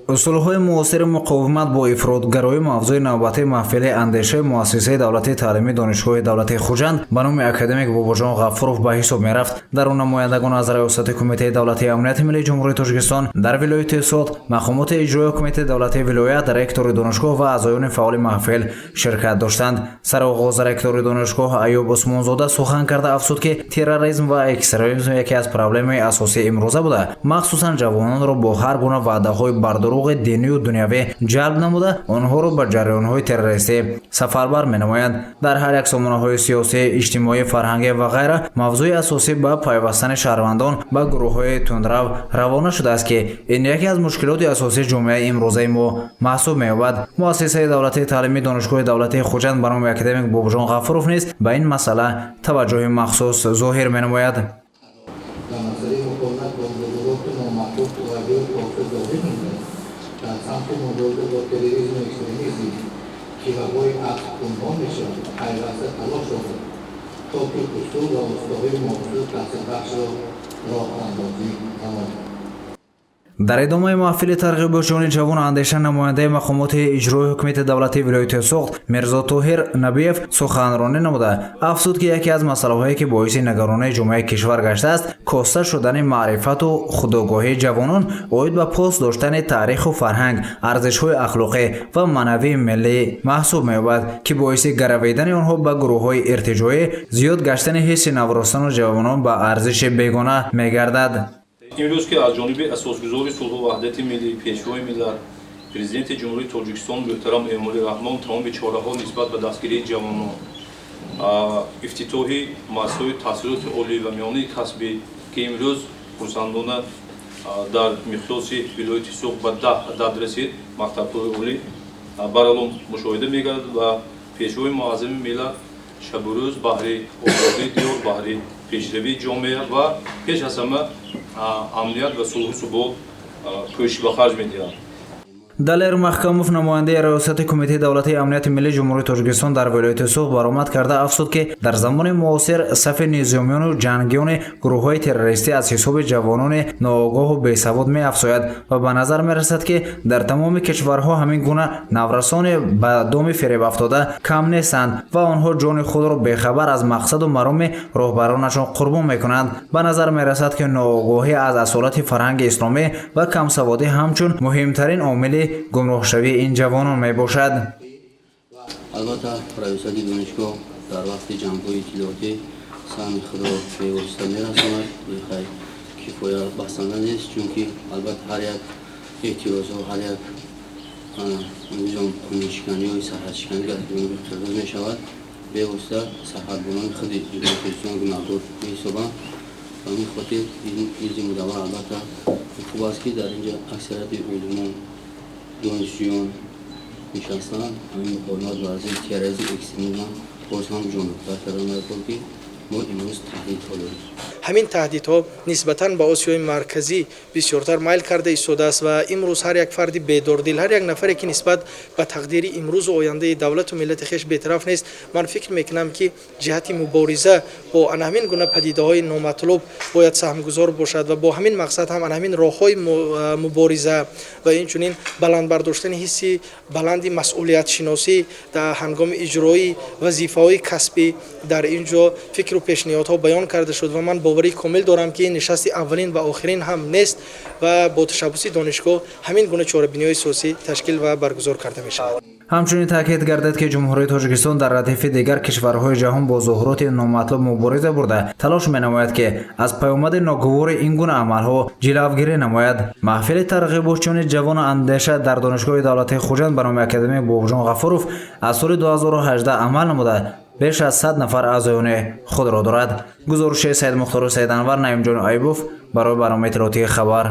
Усулҳои муосири муқовимат бо ифротгароӣ мавзӯи навбатии маҳфили андешаи Муассисаи давлатии таълимии Донишгоҳи давлатии Хуҷанд ба номи академик Бобоҷон Ғафуров ба ҳисоб мерафт. Дар он намояндагон аз Раёсати Кумитаи давлатии амнияти миллии Ҷумҳурии Тоҷикистон дар вилояти Суғд, мақомоти иҷроии ҳукумати давлатии вилоят, ректори донишгоҳ ва аъзоёни фаъоли маҳфил ширкат доштанд. Сароғоз ректори донишгоҳ Аюб Усмонзода сухан карда афзуд, ки терроризм ва экстремизм яке аз проблемаи асосии имрӯза буда, махсусан ҷавононро бо ҳар гуна ваъдаҳои бардурӯғи динию дунявӣ ҷалб намуда, онҳоро ба ҷараёнҳои террористӣ сафарбар менамоянд. Дар ҳар як сомонаҳои сиёсӣ, иҷтимоӣ, фарҳангӣ ва ғайра мавзӯи асосӣ ба пайвастани шаҳрвандон ба гурӯҳҳои тундрав равона шудааст, ки ин яке аз мушкилоти асосии ҷомеаи имрӯзаи мо маҳсуб меёбад. Муассисаи давлатии таълимии Донишгоҳи давлатии Хуҷанд ба номи академик Бобоҷон Ғафуров низ ба ин масъала таваҷҷӯҳи махсус зоҳир менамояд. Дар масъалаи муқовимат бо зуҳуроти номатлуб таваҷҷӯҳи хоса зоҳир намуда, дар самти мубориза бо терроризму экстремизм, ки вабои аср унвон мешавад, пайваста талош дорад, то ки усул ва воситаҳои муосиру таъсирбахшро роҳандозӣ намояд. Дар идомаи маҳфили тарғиботчиёни ҷавону андеша намояндаи мақомоти иҷрои ҳукумати давлатии вилояти Суғд Мирзо Тоҳир Набиев суханронӣ намуда афзуд, ки яке аз масъалаҳое, ки боиси нигаронии ҷомеаи кишвар гаштааст, коста шудани маърифату худогоҳии ҷавонон оид ба пос доштани таъриху фарҳанг, арзишҳои ахлоқӣ ва маънавии миллӣ маҳсуб меёбад, ки боиси гаравидани онҳо ба гурӯҳҳои иртиҷоӣ, зиёд гаштани ҳисси наврасону ҷавонон ба арзиши бегона мегардад. Имрӯз, ки аз ҷониби асосгузори сулҳу ваҳдати миллӣ, Пешвои миллат, Президенти Ҷумҳурии Тоҷикистон мӯҳтарам Эмомалӣ Раҳмон тамоми чораҳо нисбат ба дастгирии ҷавонон, ифтитоҳи муассисаҳои таҳсилоти олӣ ва миёнаи касбӣ, ки имрӯз хурсандона дар миқёси вилояти Суғд ба 10 адад расид мактабҳои олӣ, барало мушоҳида мегардад ва Пешвои муаззами миллат шабу рӯз баҳри ободии диёр, баҳри пешравии ҷомеа ва пеш аз ҳама амният ва сулҳу субот кӯшиш ба харҷ медиҳад. Далер Маҳкамов, намояндаи Раёсати Кумитаи давлатии амнияти миллии Ҷумҳурии Тоҷикистон дар вилояти Суғд, баромад карда афзуд, ки дар замони муосир сафи низомиёну ҷангиёни гурӯҳҳои террористӣ аз ҳисоби ҷавонони ноогоҳу бесавод меафзояд ва ба назар мерасад, ки дар тамоми кишварҳо ҳамин гуна наврасони ба доми фиребафтода кам нестанд ва онҳо ҷони худро бехабар аз мақсаду мароми роҳбаронашон қурбон мекунанд. Ба назар мерасад, ки ноогоҳӣ аз асолати фарҳанги исломӣ ва камсаводӣ ҳамчун муҳимтарин омили гумроҳшавии ин ҷавонон мебошад. Албатта, раёсати донишгоҳ дар вақти ҷангҳои иттилоотӣ саҳми худро бевосита мерасонад. Бехай кифоя басанда нест, чунки албатта ҳар як эътирозҳо, ҳар як низом қонуншиканиҳои сарҳадшиканӣ, ки аз ҷониби қирғиз мешавад, бевосита сарҳадбонони худи Ҷумҳурии Тоҷикистон гунаҳкор меҳисобанд. Ба ҳамин хотир ин мизи мудаввар албатта хуб аст, ки дар инҷа аксарияти олимон, донишҷӯён нишастанд. Ҳамин муқовимат бар зидди терроризм, экстремизм боз ҳам ҷонибтар карда мекунад, ки мо имрӯз таҳдидҳо дорем. Ҳамин таҳдидҳо нисбатан ба Осиёи Марказӣ бисёртар майл карда истодааст ва имрӯз ҳар як фарди бедордил, ҳар як нафаре, ки нисбат ба тақдири имрӯзу ояндаи давлату миллати хеш бетараф нест, ман фикр мекунам, ки ҷиҳати мубориза бо ана ҳамин гуна падидаҳои номатлуб бояд саҳмгузор бошад ва бо ҳамин мақсад ҳам ана ҳамин роҳҳои мубориза ва инчунин баланд бардоштани ҳисси баланди масъулиятшиносӣ дар ҳангоми иҷрои вазифаҳои касбӣ дар ин ҷо фикру пешниҳодҳо баён карда шуд. Ва ман боварии комил дорам, ки ин нишасти аввалин ва охирин ҳам нест ва бо ташаббуси донишгоҳ ҳамин гуна чорабиниҳои сиёсӣ ташкил ва баргузор карда мешавад. Ҳамчунин таъкид гардид, ки Ҷумҳурии Тоҷикистон дар радифи дигар кишварҳои ҷаҳон бо зуҳуроти номатлуб мубориза бурда, талош менамояд, ки аз паёмади ногувори ин гуна амалҳо ҷилавгирӣ намояд. Маҳфили тарғиботчиёни ҷавону андеша дар Донишгоҳи давлатии Хуҷанд ба номи академик Бобоҷон Ғафуров аз соли 2018 амал намуда, беш аз 100 нафар аъзоёни худро дорад. Гузориши Саидмухтору Саиданвар, Наимҷон Аюбов барои барномаи иттилоотии «Хабар».